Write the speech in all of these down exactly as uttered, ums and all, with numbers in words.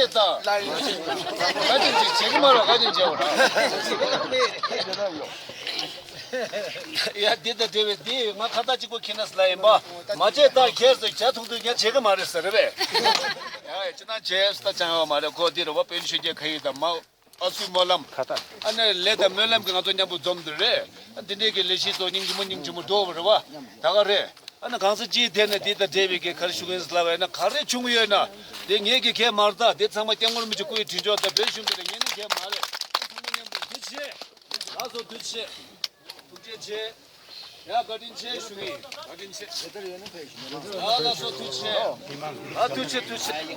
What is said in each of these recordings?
བྱེད་དང་། བཀའ་དྲིན་ཆེ། བྱེད་ཀྱི་མ་རེད། བཀའ་དྲིན་ཆེ་བ་ར། ཡ་འདི་དང་འབྲེལ་བའི་འདི་ང་ཁ་བཏགས་གཅིག་པོ་ཁྱེར་ན་ལ་ཡིན་པ། མ་བྱེད་དང་ཁྱེར་སོ་བྱ་ཐུག་ཐུག་ཀྱང་བྱེད་ཀྱི་མ་རེད་ཟེར་རེད་པས། ཡ་ཅི་ན་བྱས་ད་ཅང་ཡོད་མ་རེད། ཁོ་འདི་རེད་བ། དཔོན་ཆོས་རྒྱལ་ཁ་ཡིག་དང་མ། ཨ་སུའི་སྨོན་ལམ། ཁ་ཏ། ཨ་ནི་ལས་དང་སྨོན་ལམ་གྱི་ང་ཚོ་མཉམ་པོ་འཛོམས་འདུག་རེད། ཨ་འདི་འདྲའི་གི་ལས་གཞི་ཚོ་སྙིང་རྗེ་མོ་སྙིང་རྗེ་མོ་འགྲོ་བ་རེད་བ། ད་ག་རེད། ཨ་ནི་གང་ས་ཅིའི་ཐད་ནས་འདི་དང་འབྲེལ་བའི་གི་ག་རེ་ཞུ་གི་ཡིན་ཟེར་ལབ་པ་ཡིན་ན། ག་རེ་བྱུང་གི་ཡོད་ན་དེ་ངས་གི་གས་མ་རེད། ད་དེ་ཚང་མ་སྐྱབས་མགོན་རིན་པོ་ཆེ་སྐུ་ཡི་དྲིན་ཆོག་དང་བོད་གཞུང་གི་རེད། ངས་ནི་གས་མ་རེད། ཨ་ཚང་མ་མཉམ་པོ་འདི་བྱེད། ལགས་སོ། ཐུགས་རྗེ་ཆེ། ཐུགས་རྗེ་ཆེ། ཡ་བཀའ་དྲིན་ཆེ་ཞུ་གི་ཡིན། བཀའ་དྲིན་ཆེ། ཡ་ལགས་སོ། ཐུགས་རྗེ་ཆེ། ཨ་ཐུགས་རྗེ་ཆེ། ཐུགས་རྗེ་ཆེ།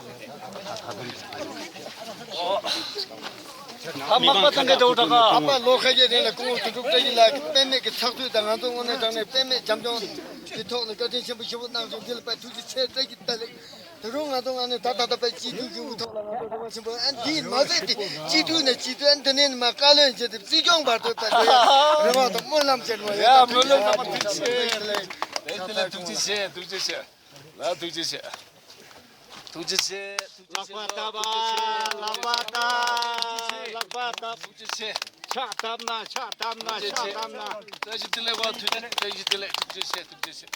ཨ་མག་པ་བཏང་གི་འདྲ་བོ་འདྲ་ག་ཨ་མ་ལོ་ཁ་ཤས་རིང་ལ་སྐུ་ངོ་དོན་གྲུབ་བཀྲ་ཤིས་ལགས་ཀྱིས་དཔེ་མེད་ཀྱི་ཚགས་ཚུད་དང་ང་ཚོ་དངོས་གནས་དྲང་གནས་དཔེ་མེད་བྱམས་སྐྱོང་གི་ཐོག་ནས་བཀའ་དྲིན་ཆེན་པོ་ཞེ་པོ་གནང་སོང་། འདི་ལ་དཔེ་ཐུགས་རྗེ་ཆེ། བཀྲ་ཤིས་བདེ་ལེགས། ད་རུང་ང་ཚོ་ང་ནི་ད་ད་ད་པའི་སྐྱིད་སྡུག་གི་འུ་ཐོག་ལ་ང་ཚོ་རེ་བ་ཆེན་པོ། ཨ་འདིས་མ་ཟད་དེ་སྐྱིད་སྡུག་ནས་སྐྱིད་སྡུག། ཨ་འདི་ནས་མ་བཀའ་བློན་བྱས་ཏེ་སྲིད་སྐྱོང་བར་དུ་ད་འགྲོ་ཡ་རེ་བ་དང་སྨོན་ལམ་བྱེད་རོགས། ཡ་སྨོན་ལམ་རྣམ་པ་ཐུགས་རྗེ་ཆེ། བཀྲ་ཤིས་བདེ་ལེགས། ཐུགས་རྗེ་ཆེ། ཐུགས་རྗེ་ཆེ། ལགས་ཐུགས་རྗེ་ཆེ། ཐུགས་རྗེ་ཆེ། ཐུགས་རྗེ་ཆེ། ལག་པ་བརྡབ། ལག་པ་བརྡབ། ལག་པ་བརྡབ། ཐུགས་རྗེ་ཆེ། ཕྱག་བརྡབ་ན། ཕྱག་བརྡབ་ན། ཕྱག་བརྡབ་ན། བཀྲ་ཤིས་བདེ་ལེགས་བ། ཐུགས་རྗེ། བཀྲ་ཤིས་བདེ་ལེགས། ཐུགས་རྗེ་ཆེ། ཐུགས་རྗེ་ཆེ།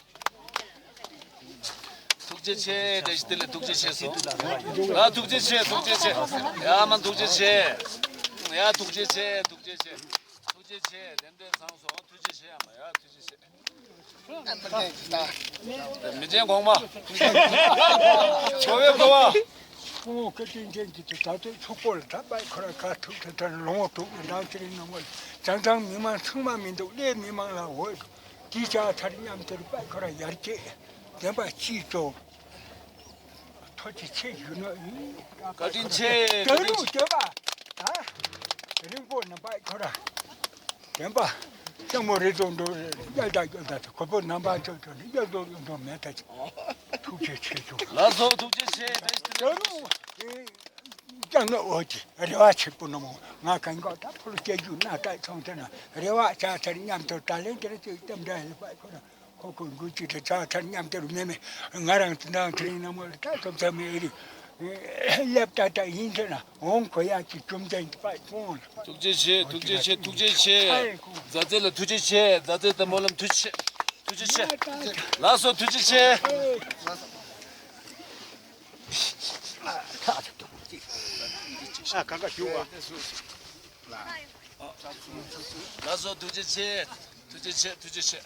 ཐུགས་རྗེ་ཆེ། བཀྲ་ཤིས་བདེ་ལེགས། ཐུགས་རྗེ་ཆེ་སོང་། ལགས་ཐུགས་རྗེ་ཆེ། ཐུགས་རྗེ་ཆེ། ཡ་མ་ཐུགས་རྗེ་ཆེ། ཡ་ཐུགས་རྗེ་ཆེ། ཐུགས་རྗེ་ཆེ། ཐུགས་རྗེ་ཆེ། ཏན་ཏན་ཚང་སོང་། ཐུགས་རྗེ་ཆེ། ཡ་མ་ཡ་ཐུགས་རྗེ་ཆེ། མི་ཆེན་གོང་མ། གོ་བའི་གོ་བ། སྐུ་ངོ་བཀའ་དྲིན་ཅན་གྱི་དུས་ད་ལྟའི་ཚོགས་པོ་ལ་ད་པའི་ཁོ་ར་ག་ཐུག་ཐུག་ཐར་ལོ་ངོ་དྲུག་ནས་འདང་ཅི་རིང་ནང་བར་ཅང་ཅང་མི་མང་ཚང་མ་མི་འདུག་ལས་མི་མང་ལ་འོས་འདུག་དེ་ཅག་ཚར་མཉམ་དུ་པའི་ཁོ་ར་ཡར་རྒྱས་བདེན་པ་སྐྱིད་སྤྲོ། ཐུགས་རྗེ་ཆེ་ཞུ་ནོ་ཡིན། བཀའ་དྲིན་ཆེ། བཀྲ་ཤིས་བདེ་ལེགས། ད་རིང་པོ་ནས་པའི་ཁོ་ར་བདེན་པ་ལྕམ་མོ་རེ་ཙོ་འགྲོ་རེ་དགྱ་ཟླ་དགྱ་ཟླ་དེ་གོ་བོ་ནམ་པ་ཚོ་ཚོ་ནི་དགྱ་ཟླ་ཡོད་མདོག་མེད་ད་ཅི། ཐུགས་རྗེ་ཆེ་ཞུ། ལགས་སོ། ཐུགས་རྗེ་ཆེ། བཀྲ་ཤིས་བདེ་ལེགས། ད་ནི་ཀྱང་ནི་འོ་ཅི་རེ་བ་ཆེ་པོ་ནི་མོ་ང་གང་ག་ད་ཕོ་ལོ་སྐྱེ་རྒྱུ་ན་ད་ཚོང་དེ་ན་རེ་བ་ཆ་ཚར་མཉམ་དུ་ད་ལན་དེར་ཅིག་གཏམ་འདྲ་ཡིན་པ་ཁོ་ར། ཁོ་ཁོ་འགུལ་གྱི་རེད། ཚ་ཚ་མཉམ་དུ་མེད་མེད། ང་རང་དེ་འདྲ་དེ་རིང་ནངས་མོ་ལ་ད་ཐོབ་ཚ་མེད་རེད། སླེབས་ད་ད་ཡིན་ཟེར་ན་འོང་གོ་ཡག་གི་བཅོམ་ལྡན་གྱི་དཔལ་ཁོང་ལ། ཐུགས་རྗེ་ཆེ། ཐུགས་རྗེ་ཆེ། ཐུགས་རྗེ་ཆེ། མཛའ་བརྩེ་ལ་ཐུགས་རྗེ་ཆེ། མཛའ་བརྩེ་དང་སྨོན་ལམ་ཐུགས་རྗེ་ཆེ། ཐུགས་རྗེ་ཆེ། ལགས་སོ། ཐུགས་རྗེ་ཆེ། ཨ་ག་ག་ཞུ་བ། ལགས་སོ། ཐུགས་རྗེ་ཆེ། ཐུགས་རྗེ་ཆེ། ཐུགས་རྗེ་ཆེ།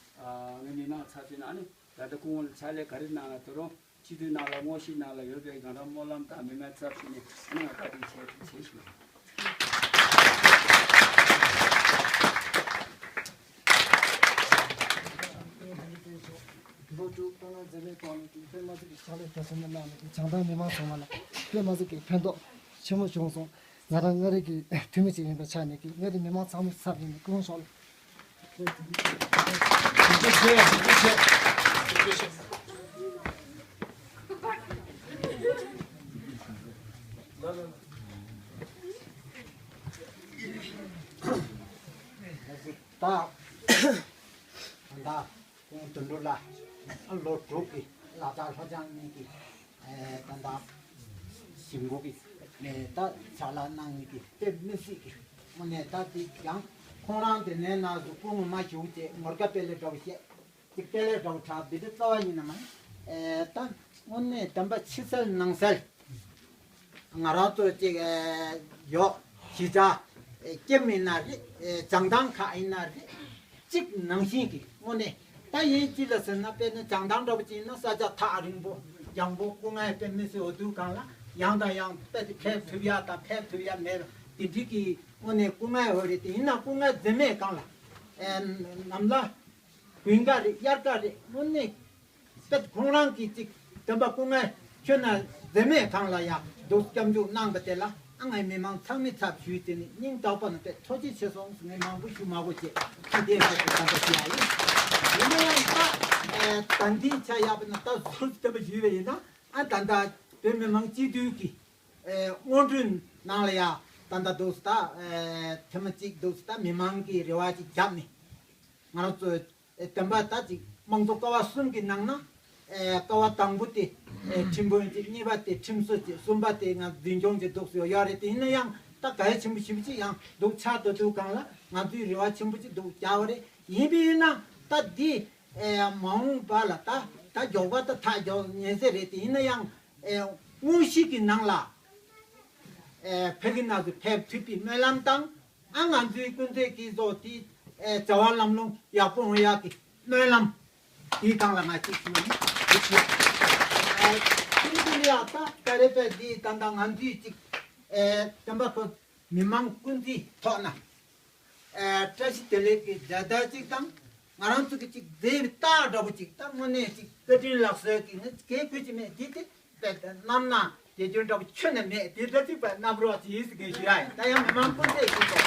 ཨ་ངས་མི་མང་ཚབ་བྱས་ན་ཨ་ནི་ད་ལྟ་སྐུ་ངོ་ལ་ཕྱག་ལས་ག་རེ་གནང་ལ་དོ་རུང་སྤྱི་འཐུས་ནང་ལ་ངོ་ཤེས་ནང་ལ་ཡོད་པའི་ང་རང་སྨོན་ལམ་དང་མི་མང་ཚབ་ཞུས་ནས་ཨ་ནི་ང་བཀའ་དྲིན་ཆེ་ཐུགས་རྗེ་ཆེ་ཞུ། ལོ་དྲུག་དཔོན་སློབ་འཛིན་མའི་ཐོག་ནས་དཔེ་མ་སྲིད་ཀྱི་ཕྱག་ལས་མཐར་སོན་གནང་ནས་བྱང་ཐང་མི་མང་ཚང་མ་ལ་དཔེ་མ་སྲིད་ཀྱི་ཕན་ཐོགས་ཆེན་མོ་བྱུང་སོང་། ང་རང་མངའ་རིས་ཀྱི་འཐུས་མི་ཅིག་ཡིན་པའི་ཆ་ནས་ཀྱི་མངའ་རིས་མི་མང་ཚང་མའི་ཚབ་ཡིན་ནས་སྐུ་ངོ་མཆོག་ལ། ད་ད་ཁོང་དོན་གྲུབ་ལགས་ལོ་དྲུག་གི་ལག་བསྟར་ལྷོ་བྱང་གཉིས་ཀྱི་ད་ལྟ་ཞིབ་འགོ་གི་ད་ཕྱག་ལས་གནང་མཁན་གྱི་དཔེ་མི་སྲིད་ཀྱི་དངོས་གནས་ད་དེ་ཡང་ཁོང་རང་དེ་ནས་ན་གཟུགས་པོ་ངོ་མ་ཞུགས་ཏེ་ངོར་དཀའ་དཔེ་ལས་འདྲ་བོ་བཤད་ཅིག་དཔེ་ལས་འདྲ་བོ་དྲག་འདི་འདྲ་རྩ་བ་ཡིན་ན་མ་ད་དངོས་གནས་དམ་པ་ཕྱི་གསལ་ནང་གསལ། ང་རང་ཚོ་གཅིག་ཨེ་ཡོག་གཞིས་ཆགས་ཨེ་ཀེམ་ཡིན་ན་རེད། ཨེ་བྱང་ཐང་ཁག་ཡིན་ན་རེད། གཅིག་ནང་བཞིན་གྱི་དངོས་གནས་ད་ཡིན་གཅིག་ལ་ཟེར་ན་དཔེར་ན་བྱང་ཐང་འདྲ་པོ་ཅིག་ཡིན་ན་ས་ཆ་ཐག་རིང་པོ་ལྗང་པོ་སྐུ་ངལ་དཔེ་མི་སྲིད་འོ་དུས་གང་ལ་ཡང་དང་ཡང་དཔེ་དེ་ཕེབས་ཐུབ་ཡ་དང་ཕེབས་ཐུབ་ཡ་མེད་པ་དེ་འདྲ་གི་དངོས་གནས་སྐུ་ངལ་འོ་རེད། དེ་ཡིན་ན་སྐུ་ངལ་འཛེམ་མེད་གང་ལ་ཨེ་ནམ་ལ། དགུན་ཁ་རེད་དབྱར་ཁ་རེད་དངོས་གནས་དཔེ་ཁོང་རང་གིས་ཅིག་དམ་པ་སྐུ་ངལ་ཁྱོན་ནས་འཛེམ་མེད་གང་ལ་ཡང་འདུག་སྐྱབས་འཇུག་གནང་པ་དེ་ལ་ཨ་ངའི་མི་མང་ཚང་མའི་ཚབ་ཞུས་ཏེ་ནི་སྙིང་ཐག་པ་ནས་དཔེ་ཐུགས་རྗེ་ཆེ་སོང་ཟེར་ངས་མང་པོ་ཞུ་མ་དགོས་ཅེས་ཁྱི་དེ་ཁ་ཅིག་དམ་པ་ཞུ་ཡ་ཡིན། ཡིན་ན་ཡང་ད་ད་འདི་ཆ་ཡག་པ་ན་ད་ཟུར་དམ་པ་ཞུས་པ་ཡིན་ན་ཨ་ད་ད་བོད་མི་མང་སྤྱི་འཐུས་ཀྱི་སྔོན་འགྲོའི་ནང་ལ་ཡ་ད་ད་འདུག་ད་ཐེངས་མ་གཅིག་འདུག་ད་མི་མང་གི་རེ་བ་ཅིག་བརྒྱབ་ནས་ང་རང་ཚོ། ཨེ་དམ་པ་ད་ཅིག་དམངས་གཙོ་ཀ་བ་གསུམ་གྱི་ནང་ན། ཨེ་ཀ་བ་དང་པོ་དེ་ཨེ་ཁྲིམས་དཔོན་གཅིག་གཉིས་པ་དེ་ཁྲིམས་སྲོལ་གཅིག་གསུམ་པ་དེ་ང་འཛིན་སྐྱོང་གི་འདུག་སེ་ཡོད་རེད། དེ་ཡིན་ན་ཡང་ད་གལ་ཆེན་པོ་ཞེ་པོ་ཅིག་ཡང་འདུག་ཆགས་འདུག་དུས་གང་ལ་ང་ཚོའི་རེ་བ་ཆེན་པོ་ཅིག་འདུག་རྒྱག་པ་རེད། ཡིན་པས་ཡིན་ན་ད་འདི་ཨེ་མ་འོངས་པ་ལ་ད་ད་མགྱོགས་པ་ད་ཐག་མགྱོགས་ཉེ་ཟེར་རེད། དེ་ཡིན་ན་ཡང་ཨེ་དངོས་གཞི་གི་ནང་ལ་ཨེ་ཕ་གི་ནང་དུ་ཕེབས་ཐུབ་པའི་སྨོན་ལམ་དང་། ཨ་ང་ཚོའི་ཀུན་གཟིགས་ཀྱི་བཟོ་དེ་ཨེ་བྱ་བ་ལམ་ལྷོང་ཡག་པོ་འོང་ཡག་གི་སྨོན་ལམ་དེའི་སྒང་ལ་ང་གཅིག་ཞུ་བ་ཡིན། ཨེ་ཁྱིམ་དུ་ལ་ཡག་ད་ཀ་རེ་པས་འདི་ད་ལྟ་ང་ཚོའི་གཅིག་ཨེ་བསྟན་པ་ཁོ་མི་མང་ཀུན་གཟིགས་ཐོག་ན་ཨེ་བཀྲ་ཤིས་བདེ་ལེགས་ཀྱི་མཛད་དར་གཅིག་དང་ང་རང་ཚོ་གི་གཅིག་མཛད་པའི་རྟགས་འདྲ་པོ་གཅིག་ད་དངོས་གནས་གཅིག་བཀའ་དྲིན་ལགས་སོ་གི་ངས་གལ་ཁུལ་གྱི་མེད་འདི་དེ། པའི་རྣམ་སྣང་དེ་སྐྱོན་འདྲ་པོ་ཁྱོན་ནས་མེད། དེ་འདྲ་ཅིག་པའི་རྣམ་རོགས་ཅིག་ཟེར་མཁན་ཞུ་ཡ་ཡིན། ད་ཡང་མི་མང་སྐུ་མཁྱེན་ཞུ་དགོས།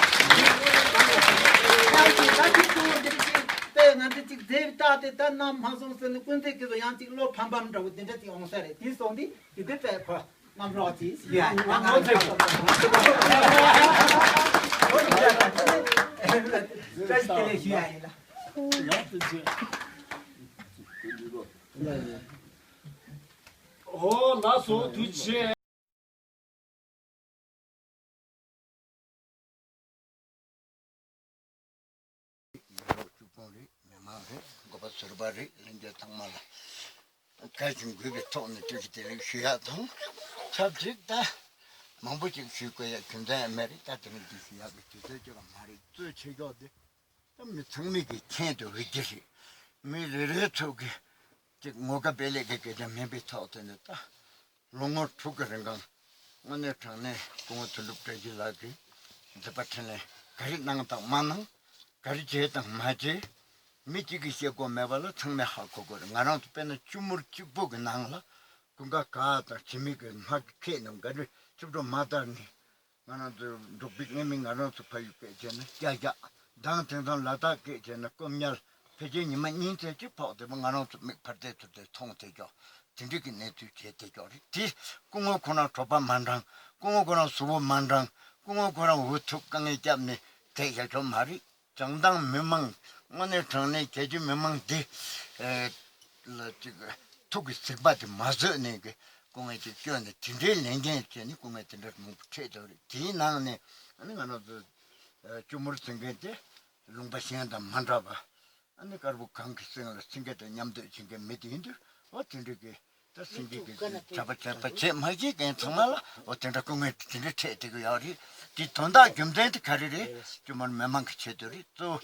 ཡང་ཅིག་ད་ཅིག་ཏུ་འདི་ཅིག་པའི་ང་ཚོ་ཅིག་མཛེས་པའི་རྟགས་དེ་ད་ནམ་མ་སོང་ཟེར་ནས་སྐུ་མཁྱེན་གྱི་ཚོ་ཡང་ཅིག་བློ་ཕམ་པ་འདྲ་པོ་དེ་འདྲ་ཅིག་འོང་ས་རེད། དེ་སོང་དུས་དེ་འདྲ་པའི་ཁོ་རྣམ་རོགས་ཅིག་ཞུ་ཡ་ཡིན། ང་ངོ་ཚ་བཀྲ་ཤིས་བདེ་ལེགས་ཞུ་ཡ་ཡིན་ལ། ཨོ་ལགས་སོ། ཐུགས་རྗེ་ཆེ། ཡོ་རོབ་གཅིག་པོ་རེད། མི་མང་རེད། འགོ་པ་ཟུར་པ་རེད། ལྷན་རྒྱས་ཚང་མ་ལ་བཀའ་དྲིན་དགོས་པའི་ཐོག་ནས་བཀྲ་ཤིས་བདེ་ལེགས་ཞུ་ཡག་དང་། ཆབས་ཅིག་ད་མང་པོ་ཅིག་ཞུ་དགོས་ཡག་རྒྱུ་མཚན་ཡང་མེད་རེད། ད་དེ་རིང་འདི་ཞུ་ཡག་གི་དུས་ཚོད་ཅིག་ཡང་མ་རེད། གཙོ་ཆེ་ཤོས་དེ་ད་མི་ཚང་མས་ཀྱི་མཁྱེན་དུ་འོས་ཀྱི་རེད། མི་རེ་རེ་ཚོ་གི་ཅིག་ངོ་དགའ་སྤེལ་ལེགས་ཀྱི་སྐད་ཆ་མིན་པའི་ཐོག་དེ་ནས་ད། ལོ་ངོ་དྲུག་གི་རིང་གང་། དངོས་གནས་དྲང་གནས་སྐུ་ངོ་དོན་གྲུབ་བཀྲ་ཤིས་ལགས་ཀྱིས་མཛད་པ་འཕྲིན་ལས་ག་རེ་གནང་དང་མ་གནང་། ག་རེ་བྱས་དང་མ་བྱས། མི་གཅིག་གིས་བཤད་དགོས་མེད་པ་ལ་ཚང་མས་ཧ་གོ་དགོས་རེད། ང་རང་ཚོ་དཔེར་ན་ཆུ་མུར་གཅིག་པུ་གི་ནང་ལ་ཀུན་དགའ་ག་དང་བྱེད་མི་གི་མ་གི་ཁྱེད་རྣམས་ག་རེ་ཆིབས་འགྲོ་མ་བཏང་ནས། ང་རང་ཚོ་འབྲུག་པའི་སྔ་མི་ང་རང་ཚོ་ཕ་ཡུལ་སྐད་བྱས་ན་སྐྱ་བཞག་མདང་དེང་སང་ལ་དྭགས་སྐད་བྱས་ན་སྐོམ་ཉལ། ཕལ་ཆེར་ཉི་མ་གཉིས་ཙམ་ཅིག་ཕོག་དེ་ང་རང་ཚོ་མིག་ཕར་དེ་ཚུར་དེ་མཐོང་དེ་ཀྱོག་དེ་འདྲ་གི་གནས་ཚུལ་བྱས་དེ་ཀྱོག་རེད། དེ་སྐུ་ངོ་ཁོ་རང་གྲོད་པ་མ་འགྲང་། སྐུ་ངོ་ཁོ་རང་གཟུགས་པོ་མ་འགྲང་། སྐུ་ངོ་ཁོ་རང་འུ་ཐུག་དཀའ་ངལ་བརྒྱབ་ནས་དེ་ཡག་ཆོག་མ་རེད། བྱང་ཐང་མི་མང་། དངོས་གནས་དྲང་གནས་རྒྱལ་སྤྱིའི་མི་མང་འདི། ཨེ། ལ་ཅིག་ཐུགས་ཀྱི་ཟིགས་པ་དེ་མ་བཟོད་ནས་ཀྱི་སྐུ་ངལ་ཅིག་སྐྱོན་ནས་དེ་འདྲའི་ལས་འགན་བྱས་ནས་སྐུ་ངལ་དེ་འདྲ་མང་པོ་འཕྲད་འདུག་རེད། དེའི་ནང་ནས་ཨ་ནི་ང་རང་ཚོ་ཨ་ཆུ་མུར་ཟེར་མཁན་དེ་ལུང་པ་གཞན་དང་མ་འདྲ་བ། ཨ་ནི་དཀར་པོ་གངས་ཀྱི་སེང་ལ་སེང་གེ་དང་མཉམ་སྡོད་བྱེད་མཁན་མི་དེ་ཡིན་དུས། འོ་དེ་འདྲའི་གི་ད་སེང་གེ་གི་བྱ་བ་བྱས་པ་བྱས་མ་བྱེད་མཁན་ཚང་མ་ལ་འོ་དེ་འདྲ་སྐུ་ངལ་དེ་འདྲ་འཕྲད་བསྡད་ཀྱི་ཡོད་རེད། དེ་དོན་དག་རྒྱུ་མཚན་དེ་ག་རེ་རེད། ཆུ་མུར་མི་མང་གི་ཆེད་དུ་རེད། གཙོ་བོ་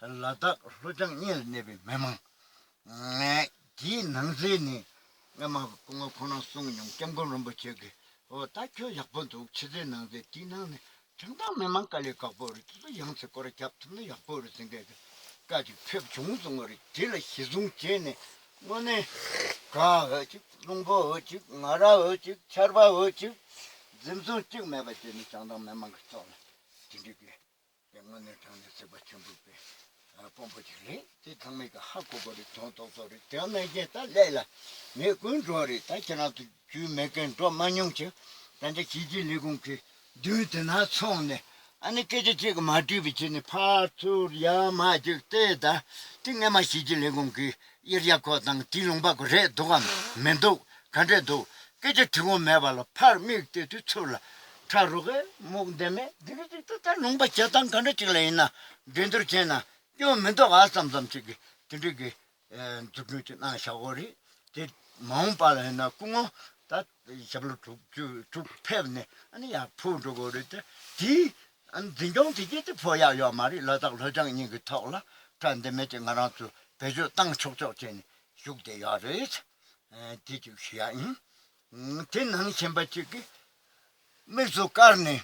ལ་དྭགས་ལྷོ་བྱང་གཉིས་ལ་གནས་པའི་མི་མང་། དེའི་ནང་གསེས་ནས་སྔ་མ་སྐུ་ངོ་ཁོང་རང་གསུངས་མྱོང་། སྐྱབས་མགོན་རིན་པོ་ཆེ་གིས་འོ་ད་ཁྱོད་ཡག་པོ་འདུག་ཆུ་ཚོད་ནང་གསེས་དེའི་ནང་ནས་བྱང་ཐང་མི་མང་དཀའ་ལས་ཁག་པོ་རེད། དེ་ཚོ་ཡང་སེ་སྐོར་ར་རྒྱབ་ཐུབ་ན་ཡག་པོ་རེད་ཟེར་མཁན་གྱི་བཀའ་ཅིག་ཕེབས་བྱུང་གསུང་གི་རེད། དེ་ལ་གཞི་བཟུང་བྱས་ནས་དངོས་གནས་ག་འོ་ཅིག་ལུང་པ་འོ་ཅིག་ང་ར་འོ་ཅིག་ཆར་པ་འོ་ཅིག་འཛེམ་ཟོན་གཅིག་མེད་པ་བྱས་ནས་བྱང་ཐང་མི་མང་གི་ཐོག་ལ་དེ་འདྲ་གི་དེ་དངོས་གནས་དྲང་གནས་གཟིགས་པ་ཆེན་པོ་པའི་དཔོན་པོ་ཅིག་རེད། དེ་ཚང་མས་ཀྱི་ཧ་གོ་གོ་རེད། དོན་རྟོགས་རྟོགས་རེད། དེ་ནང་བཞིན་ད་ལས་ལ་མི་ཀུན་འགྲོ་རེད། ད་ཁྱེད་རང་ཚོ་རྒྱུས་མེད་མཁན་འགྲོ་མ་མྱོང་ཅིག་ད་ལྟ་གཞིས་བྱེས་ལས་ཁུངས་ཀྱི་མདུན་དེ་ན་སོང་ནས་ཨ་ནི་སྐད་ཆ་གཅིག་གི་མ་དྲིས་པའི་ཕྱིར་ནས་ཕར་ཚུར་ཡར་མར་ཅིག་བལྟས། ད་དེ་སྔས་མ་གཞིས་བྱེས་ལས་ཁུངས་ཀྱི་གཡེར་ཡ་ཁོ་དང་དེའི་ལུང་པ་ཁོ་རེད་འདུག་གམ་མི་འདུག་ག་འདྲས་འདུག་སྐད་ཆ་དྲི་འོང་མེད་པ་ལ་ཕར་མིག་བལྟས་དུས་ཚུར་ལ་ཁྲ་རོག་གེ་མུག་འདི་མེད་འདི་གི་ཅིག་ཏུ་ད་ལུང་པ་བྱེད་སྟངས་ག་འདྲ་ཅིག་ལ་ཡིན་ན་འགྲན་བསྡུར་བྱས་ན་སྐྱོན་མི་འདུག་ཨ་བསམ་བསམ་ཅིག་གི་དེ་འདྲ་གི་མཛུབ་སྟོན་ཅིག་གནང་བཞག་གོ་རེད། དེ་མ་འོངས་པ་ལ་ཡིན་ན་སྐུ་ངོ་ད་ཞབས་ལོ་དྲུག་ཅུ་དྲུག་ཕེབས་ནས་ཨ་ནི་ཡར་འཕུར་འགྲོ་གོ་རེད། དེ་དེའི་ཨ་ནི་འཛིན་སྐྱོང་དེ་གྱིས་དེ་ཕོག་ཡག་ཡོད་མ་རེད། ལ་དྭགས་ལྷོ་བྱང་གཉིས་ཀྱི་ཐོག་ལ་ཁྲ་འདི་མེད་ཅིག་ང་རང་ཚོ་བེད་སྤྱོད་བཏང་ཆོག་ཆོག་བྱས་ནས་བཞུགས་བསྡད་ཡོད་རེད། དེ་ཅིག་ཞུ་ཡག་ཡིན། དེ་ནང་བཞིན་པ་ཅིག་གིས་དམིགས་སུ་བཀར་ནས་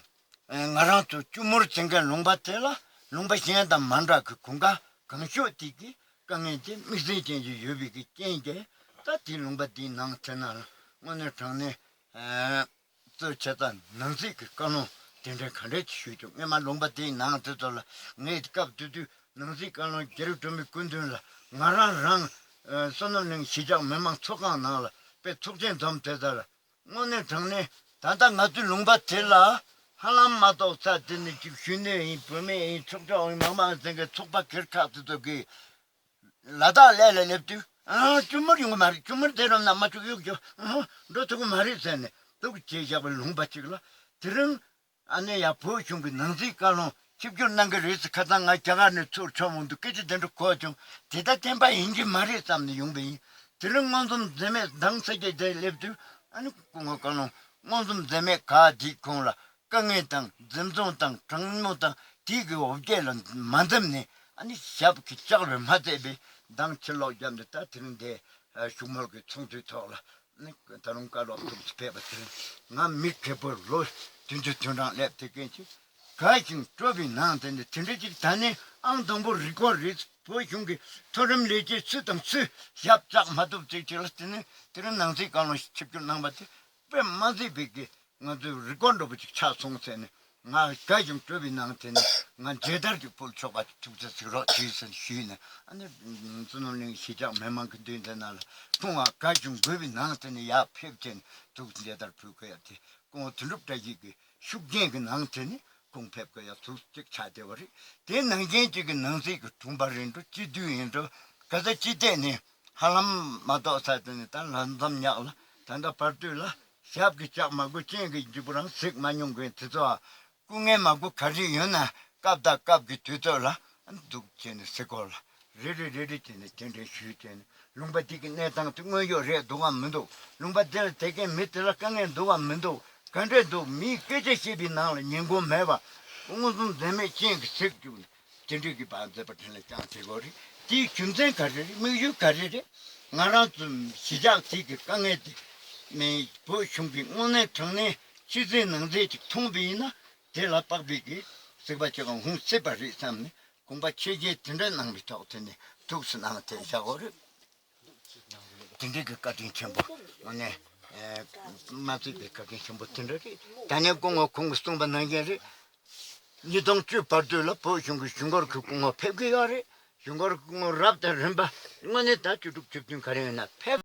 ང་རང་ཚོ་ཆུ་མུར་ཟེར་མཁན་ལུང་པ་དེ་ལ་ལུང་པ་གཞན་དང་མ་འདྲ་གི་གོམ་ཁ་གང་ཤོས་དེ་གི་དཀའ་ངལ་དེ་དམིགས་བསལ་ཅན་ཞིག་ཡོད་པའི་གི་རྐྱེན་གྱིས་ད་དེ་ལུང་པ་དེའི་ནང་ཚེ་ན་ལ་དངོས་གནས་དྲང་གནས་གཙོ་ཆེ་ད་ནང་སྲིད་ཀྱི་བཀའ་བློན་གདན་འདྲེན་ག་འདྲས་ཅིག་ཞུས་བྱུང་། སྔས་མ་ལུང་པ་དེའི་ནང་དེ་ཚོ་ལ་ངས་སྐབས་དེ་དུས་ནང་སྲིད་བཀའ་བློན་རྒྱ་རི་སྒྲོལ་མའི་སྐུ་མདུན་ལ་ང་རང་རང་བསོད་ནམས་གླིང་གཞིས་ཆགས་མི་མང་ཚོགས་ཁང་ནང་ལ་དཔེ་ཚོགས་ཆེན་འཛོམས་དེ་ཚོ་ལ་དངོས་གནས་དྲང་གནས་ད་ལྟ་ང་ཚོའི་ལུང་པ་དེ་ལ་ཧ་ལམ་མ་གཏོགས་ས་དེ་ནི་ཅིག་གཞོན་ནུ་ཡིན་བུད་མེད་ཡིན་ཚོགས་ཆུང་ཡིན་མང་མང་ཟེར་མཁན་ཚོགས་པ་སྒེར་ཁག་དེ་ཚོ་གིས། ལ་དྭགས་ལས་ལ་སླེབས་དུས་ཨང་ཆུ་མུར་ཡོང་གི་མ་རེད། ཆུ་མུར་དེ་རུ་ན་མ་བཅུག་གཡུག་རྒྱུ་ཨང་འགྲོ་ཐུབ་ཀྱི་མ་རེད་ཟེར་ནས་འདུག་བྱས་བཞག་པའི་ལུང་པ་གཅིག་ལ་དེ་རིང་ཨ་ནེ་ཡ་བོད་གཞུང་གི་ནང་སྲིད་བཀའ་བློན་ཆིབས་བསྒྱུར་གནང་གི་རེད་ཟེར། ཁ་སང་ང་རྒྱ་གར་ནས་ཚུར་ཕྱོགས་མང་དུ་སྐད་ཆ་དེ་འདྲ་གོ་བྱུང་། དེ་ལྟར་བསྟན་པ་ཡིན་གྱི་མ་རེད་བསམ་ནས་ཡོང་པ་ཡིན། དེ་རིང་མངོན་འཛོམས་འཛེམས་མེད་མདང་ས་སྐྱ་རྒྱལ་སླེབས་དུས་ཨ་ནེ་སྐུ་ངོ་བཀའ་བློན་མངོན་འཛོམས་འཛེམས་མེད་ག་དེའི་ཁོང་ལ། དཀའ་ངལ་དང་འཛེམ་ཟོན་དང་དྲང་མོ་དང་དེའི་གི་འོ་བརྒྱལ་ལ་མ་འཛེམས་ནས་ཨ་ནི་ཞབས་ཀྱི་ལྕགས་རེ་མ་བརྩེགས་པའི་མདང་ཕྱིར་ལོག་བརྒྱབ་ནས་ད་དེ་རིང་འདི་བཞུགས་མོལ་གྱི་ཚོགས་འདུའི་ཐོག་ལ་ནི་ད་རུང་བཀའ་སློབ་ཐུགས་སུ་ཕེབས་པ་དེ་རིང་ང་མི་ཁེ་པོ་ལོ་བདུན་ཅུ་དོན་གྲངས་སླེབས་དེ་ཀན་ཅིག་ དགའ་ཞིང་སྤྲོ་བའི་ནང་དེ་ནས་དེ་འདྲ་ཅིག་ད་ནི་ཨང་དང་པོ་རི་ཀོར་རེད། བོད་གཞུང་གི་མཐོ་རིམ་ལས་བྱེད་སུ་དང་སུས་ཞབས་བཅགས་མ་ཐུབ་ཅིག་ཅིག་ལ་དེ་ནི་དེ་རིང་ནང་སྲིད་བཀའ་བློན་ཞིག་ཆིབས་བསྒྱུར་གནང་བ་དེ་དཔེ་མ་སྲིད་པའི་གི་ང་ཚོའི་རི་ཀོར་འདྲ་པོ་ཅིག་ཆགས་སོང་ཟེར་ནས། ང་དགའ་ཞིང་སྤྲོ་བའི་ནང་དེ་ནས་ང་མཇལ་དར་ཅིག་ཕུལ་ཆོག་པ་ཅིག་ཐུགས་རྗེ་གཟིགས་རོགས་བྱོས་ཟེར་ཞུས་ནས། ཨ་ནི་བཙུན་མོ་གླིང་གཞིས་ཆགས་མི་མང་གི་མདུན་དེ་ནང་ལ་ཁོང་ང་དགའ་ཞིང་དགའ་བའི་ནང་དེ་ནས་ཡར་ཕེབས་བྱས་ནས་ཐུགས་མཇལ་དར་ཕུལ་དགོས་ཡ་དེ། ཁོང་དོན་གྲུབ་བཀྲ་ཤིས་ཀྱི་ཤུགས་རྐྱེན་གྱི་ནང་དེ་ནས་ཁོང་ཕེབས་དགོས་ཡ་ཟུར་གཅིག་ཆགས་བསྡད་པ་རེད། དེ་ནང་བཞིན་གཅིག་གི་ནང་སྲིད་ཀྱི་དྲུང་པ་རེད་འགྲོ། སྤྱི་འཐུས་ཡིན་འགྲོ། ག་ས་ཅི་ཐད་ནས་ཧ་ལམ་མ་གཏོགས་ས་དེ་ནས་ད་ལམ་འཛོམས་ཉག་ལ་ད་ལྟ་བར་དུ་ལ་ཞབས་ཀྱིས་བཅགས་མ་དགོས། སྤྱན་གྱིས་འཇིགས་པོ་རང་གཟིགས་མ་མྱོང་མཁན་དེ་ཚོ་ཨ། སྐུ་ངལ་མ་དགོས་ག་རེ་ཡོད་ན་སྐབས་དང་སྐབས་ཀྱི་དུས་ཚོད་ལ་འདུག་བྱས་ནས་གཟིགས་སྐོར་ལ་རེ་རེ་རེ་རེ་བྱས་ནས་གདན་འདྲེན་ཞུས་བྱས་ནས། ལུང་པ་འདི་གི་གནས་སྟངས་དེ་དངོས་ཡོད་རེད་འདུག་གམ་མི་འདུག་ལུང་པ་འདི་ལ་བསྡད་མཁན་མི་དེ་ལ་དཀའ་ངལ་འདུག་གམ་མི་འདུག་ག་འདྲས་འདུག་མིའི་སྐད་ཆ་བཤད་པའི་ནང་ལ་ཉན་དགོས་མེད་པ། མངོན་སུམ་འཛེམ་མེད་སྤྱན་གྱིས་གཟིགས་བཅུག་ནས་དེ་འདྲས་ཀྱི་བར་མཛད་པ་དྲན་ལ་ཅང་བྱེད་དགོས་རེད། དེའི་རྒྱུ་མཚན་ག་རེ་རེད། དམིགས་ཡུལ་ག་རེ་རེད། ང་རང་ཚོ་གཞིས་ཆགས་དེ་གི་དཀའ་ངལ་དེ་མི་བོད་གཞུང་གིས་དངོས་གནས་དྲང་གནས་ཕྱི་གསལ་ནང་གསལ་ཅིག་མཐོང་བ་ཡིན་ན། དེ་ལ་དཔག་པའི་གི་གཟིགས་པ་ཅིག་འོང་སྲིད་པ་རེད་བསམ་ནས་དགོངས་པ་ཆེ་བཞེས་དེ་འདྲ་གནང་བའི་ཐོག་དེ་ནས་ཐུགས་སུ་གནང་དེ་བཞག་གོ་རེད། དེ་འདྲའི་གི་བཀའ་དྲིན་ཆེན་པོ་ནས་མ་བརྩིས་པའི་བཀའ་དྲིན་ཆེན་པོ་དེ་འདྲ་རེད། ད་ནས་སྐུ་ངོ་ཁོང་གིས་གསུངས་པ་ནང་བཞིན་རེད། ཉིས་སྟོང་བཅུ་བར་དུ་ལ་བོད་གཞུང་གི་གཞུང་སྒར་གྱི་སྐུ་ངོ་ཕེབས་ཀྱི་ཡོད་རེད། གཞུང་སྒར་སྐུ་ངོ་རབ་དང་རིམ་པ་དངོས་གནས་ད་བཅུ་དྲུག་བཅུ་བདུན་ག་རེ་ཡོད་ན་ཕེབས།